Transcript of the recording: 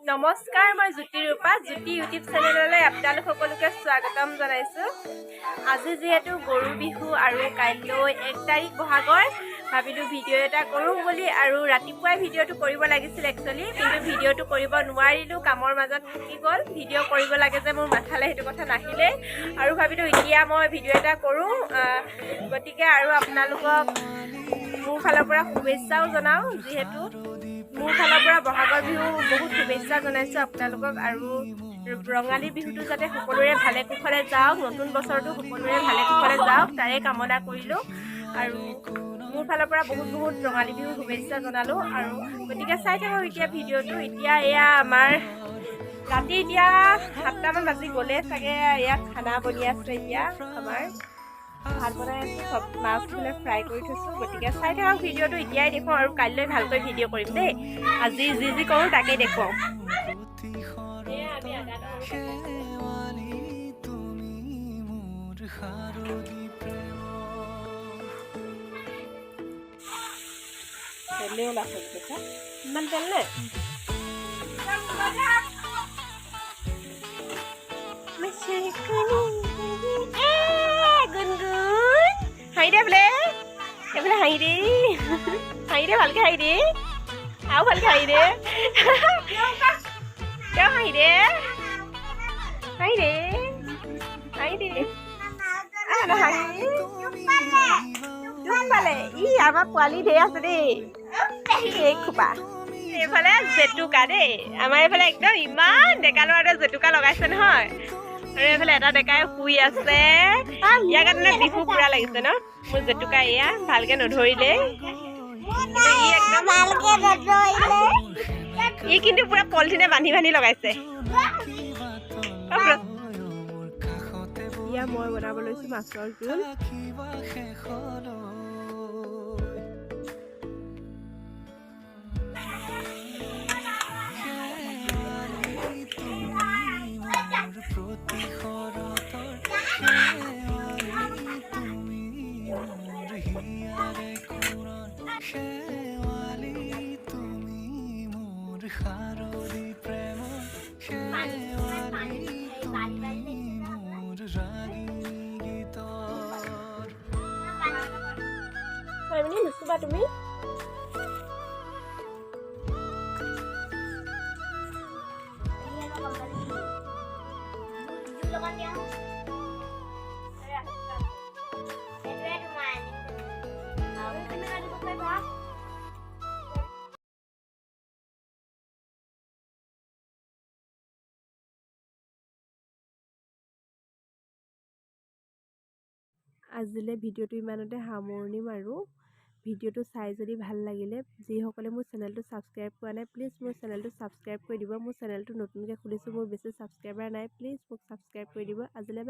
নমস্কাৰ, মই জ্যোতি ৰূপা, জ্যোতি ইউটিউব চেনেললৈ আপোনালোক সকলোকে স্বাগতম জনাইছোঁ। আজি যিহেতু গৰু বিহু আৰু কাইলৈ 1 তাৰিখ বহাগৰ, ভাবিলোঁ ভিডিঅ' এটা কৰোঁ বুলি। আৰু ৰাতিপুৱাই ভিডিঅ'টো কৰিব লাগিছিল একচুৱেলি, কিন্তু ভিডিঅ'টো কৰিব নোৱাৰিলোঁ, কামৰ মাজত থাকি গ'ল। ভিডিঅ' কৰিব লাগে যে মোৰ মাথালৈ সেইটো কথা নাহিলেই, আৰু ভাবিলোঁ এতিয়া মই ভিডিঅ' এটা কৰোঁ। গতিকে আৰু আপোনালোকক মোৰ ফালৰ পৰা শুভেচ্ছাও জনাওঁ, যিহেতু মোৰ ফালৰ পৰা বহাগৰ বিহু বহুত শুভেচ্ছা জনাইছোঁ আপোনালোকক। আৰু ৰঙালী বিহুটো যাতে সকলোৰে ভালে কুশলে যাওক, নতুন বছৰটো সকলোৰে ভালে কুশলে যাওক, তাৰে কামনা কৰিলোঁ। আৰু মোৰ ফালৰ পৰা বহুত বহুত ৰঙালী বিহুৰ শুভেচ্ছা জনালোঁ। আৰু গতিকে চাই থাকক এতিয়া ভিডিঅ'টো। এতিয়া এয়া আমাৰ ৰাতি এতিয়া 7টামান বাজি গ'লে চাগে, ইয়াত খানা বনি আছে। এতিয়া আমাৰ ভাত বনাই আছোঁ, চব মাছ বোলে ফ্ৰাই কৰি থৈছোঁ। গতিকে চাই থাকক ভিডিঅ'টো, এতিয়াই দেখুৱাওঁ আৰু কাইলৈ ভালকৈ ভিডিঅ' কৰিম দেই। আজি যি যি কৰোঁ তাকেই দেখুৱাওঁ। ইমান তেল নে? গুণগুণ হাঁহি দে বোলে, এইফালে হাঁহি দে, হাঁহি দে, ভালকে হাঁহি দে, আৰু ভালকে হাঁহি দে, তেওঁ হাঁহি দে, হাঁহি দে, হাঁহি দে, হাঁহি পালে। ই আমাৰ পোৱালি ঢেৰ আছে দেই, এই খোপা। এইফালে জেতুকা দেই, আমাৰ এইফালে একদম ইমান ডেকা ল'ৰাটোৱে জেতুকা লগাইছে নহয়। আৰু এইফালে এটা ডেকাই শুই আছে, ইয়াৰ কাৰণে বিহু পুৰা লাগিছে ন। মোৰ জেতুকা এয়া ভালকে নধৰিলে, ই কিন্তু পুৰা পলিথিনে বান্ধি বান্ধি লগাইছে। এতিয়া মই বনাব লৈছো মাছৰ জোল। নুচুবা তুমি। আজিলৈ ভিডিঅ'টো ইমানতে সামৰণি মাৰোঁ। ভিডিঅ'টো চাই যদি ভাল লাগিলে, যিসকলে মোৰ চেনেলটো ছাবস্ক্ৰাইব কৰা নাই, প্লিজ মোৰ চেনেলটো ছাবস্ক্ৰাইব কৰি দিব। মোৰ চেনেলটো নতুনকৈ খুলিছোঁ, মোৰ বেছি ছাবস্ক্ৰাইবাৰ নাই, প্লিজ মোক ছাবস্ক্ৰাইব কৰি দিব। আজিলৈ বাই।